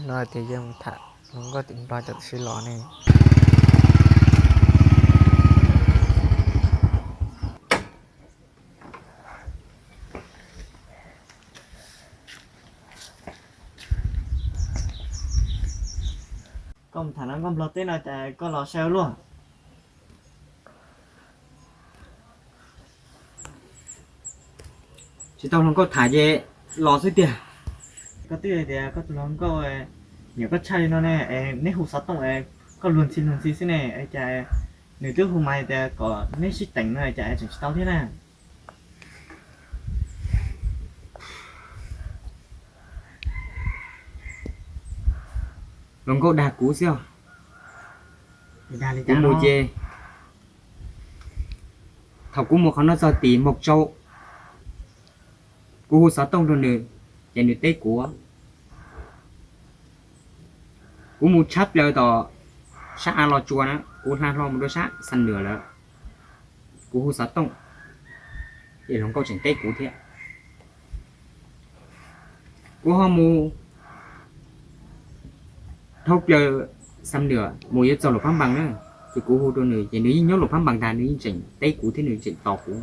No tias yeej mus tham hluas nkauj tim Nplog cov tam sim los ne. Koj mus tham hluas nkauj Nplog teb no cas koj los sai ua luaj? Tsis tau hluas nkauj tham ces los xwb tiag. Koj twb tias koj tus hluas nkauj nyiam koj tshaj li no ne, neb hu xov tooj, koj luag ntxhi luag ntxhi xwb ne, cas nws twb hu mas tias kom neb sib teem no cas tseem tsis tau thiab na. Hluas nkauj dag kuv xwb os. Kuv mus ces, thaum kuv mus qhov no txog tim Mộc Châu, kuv hu xov tooj rau nws, ces nws teb kuv. Kuv mus tshab plaws tom sab av Los Tsuas na, kuv hla hlo mus rau sab Sanh Nwas lawm, kuv hu xov tooj, ces hluas nkauj tseem teb kuv thiab. Kuv ho mus dhau plaws Sanh Nwas mus yuav txog Luam Phab Npas na, ces kuv hu rau nws ces nws yeej nyob Luam Phab Npas ntag, nws yeej tseem teb kuv thiab nws tseem tos kuv.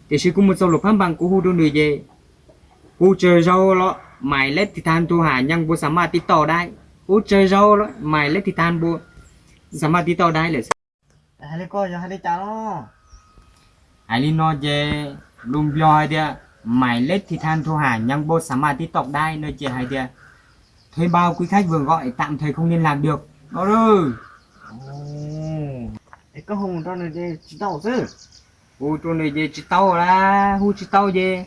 Tiam sis kuv mus txog Luam Phab Npas kuv hu rau nws ces, hu tsawg zaus los mày lết thì than thu hà nhân vô xà ma tij tau đáy, hu tsawg zaus los mày lết thì than vô xà ma tij tau đáy lawm xwb. Hais li ko yog hais li cas no? Hais li no ces lus Nplog hais tias mày lết thì than thu hà nhân vô xà ma tij tau đáy no ces hais tias thuê bao quý khách vừa gọi tạm thời không liên lạc được no. Es koj hu rau nws ces tsis tau xwb. Hu rau nws ces tsis tau las, hu tsis tau ces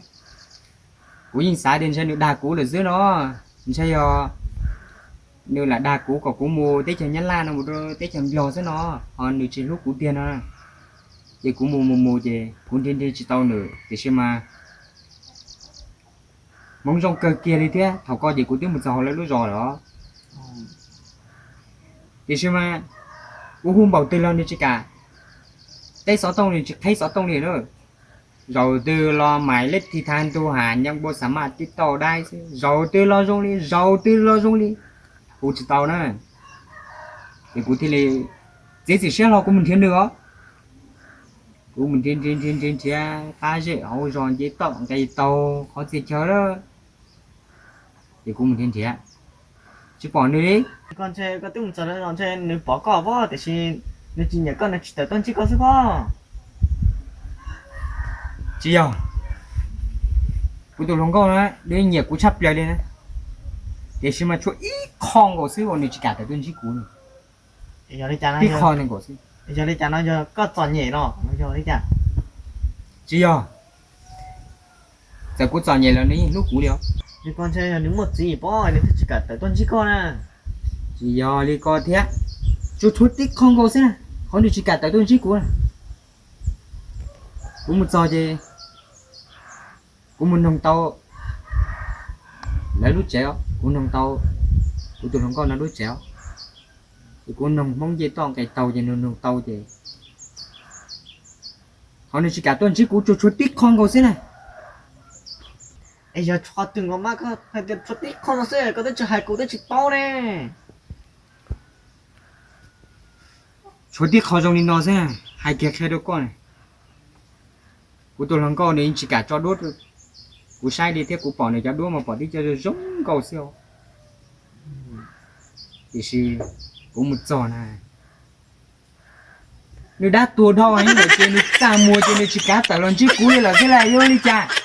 kuv yeej xav tias ntshe nws dag kuv lawm xwb no. Ntshe yog nws lam dag kuv kom kuv mus teb chaws Nyab Laj no mus rau teb chaws Nplog xwb no, ho nws tsis hlub kuv tiag no. Ces kuv mus mus mus ces kuv nrhiav nrhiav tsis tau nws tiam sis mas hmoov zoo kawg kiag li thiab, thaum ko ces kuv twb mus txog hauv lawv lub zos lawm os. Tiam sis mas kuv hu npaum twg los nws tsis kam teb xov tooj, nws tsis qheb xov tooj li na. Zaum twg los mày lết thì than thu hà nhân vô xà ma tij tau đáy xwb, zaum twg los zoo li, zaum twg los zoo li, hu tsis tau na. Ces kuv thiaj li txiav txim siab hlo kuv mus nrhiav nws os. Kuv mus nrhiav nrhiav nrhiav nrhiav nrhiav qab zem hauv zos nce toj nqes taug qhov txhia chaw lawm. Ces kuv mus nrhiav nrhiav tsis pom nws li. Koj ntshe koj twb mus txog lawm los ntshe nws pom koj pob, tiam sis nws tsis nyiam koj, nws tsis tawm tuaj ntsib koj xwb pob. Tsis yog, kuv tus hluas nkauj na nws nyiam kuv tshaj plaws li na, tiam sis mas tshuav ib qho nkaus xwb uas nws tsis kam tawm tuaj ntsib kuv. Tib qho nkaus xwb. Yog li cas no yog koj txom nyem no yog li cas? Tsis yog, txawm kuv txom nyem los nws yeej hlub kuv li os. Nws ko ntshe yog nws muaj txiv pob nws thiaj tsis kam tawm tuaj ntsib koj na. Tsis yog li ko thiab, tsuas tshuav tib qho nkaus xwb na, qhov nws tsis kam tawm tuaj ntsib kuv na. Kuv mus txog ces kuv mus noog tau lawv lub tsev os, kuv noog tau kuv tus hluas nkauj no lub tsev os. Ces kuv noog Hmoob nce toj nqes taug ces nws noog tau ces qhov nws tsis kam tuaj ntsib kuv tsuas tshuav tib qho nkaus xwb na. Es yog tshuav twg nkaus mas koj hais tias tshuav tib qho no xwb koj twb tsis hais kuv twb tsis paub ne. Tshuav tib qho zoo li no xwb, hais kiag qhia rau koj na. Kuv tus hluas nkauj nws yeej tsis kam tso duab, kuv saib li thiab kuv pom nws cov duab mas pom tib co zoo zoo nkauj xwb. Tiam sis kuv mus txog na, nws dab tuag dhau heev lawm ces nws txaj muag ces nws tsis kav tawm los ntsib kuv li lawm xwb las, yuav li cas?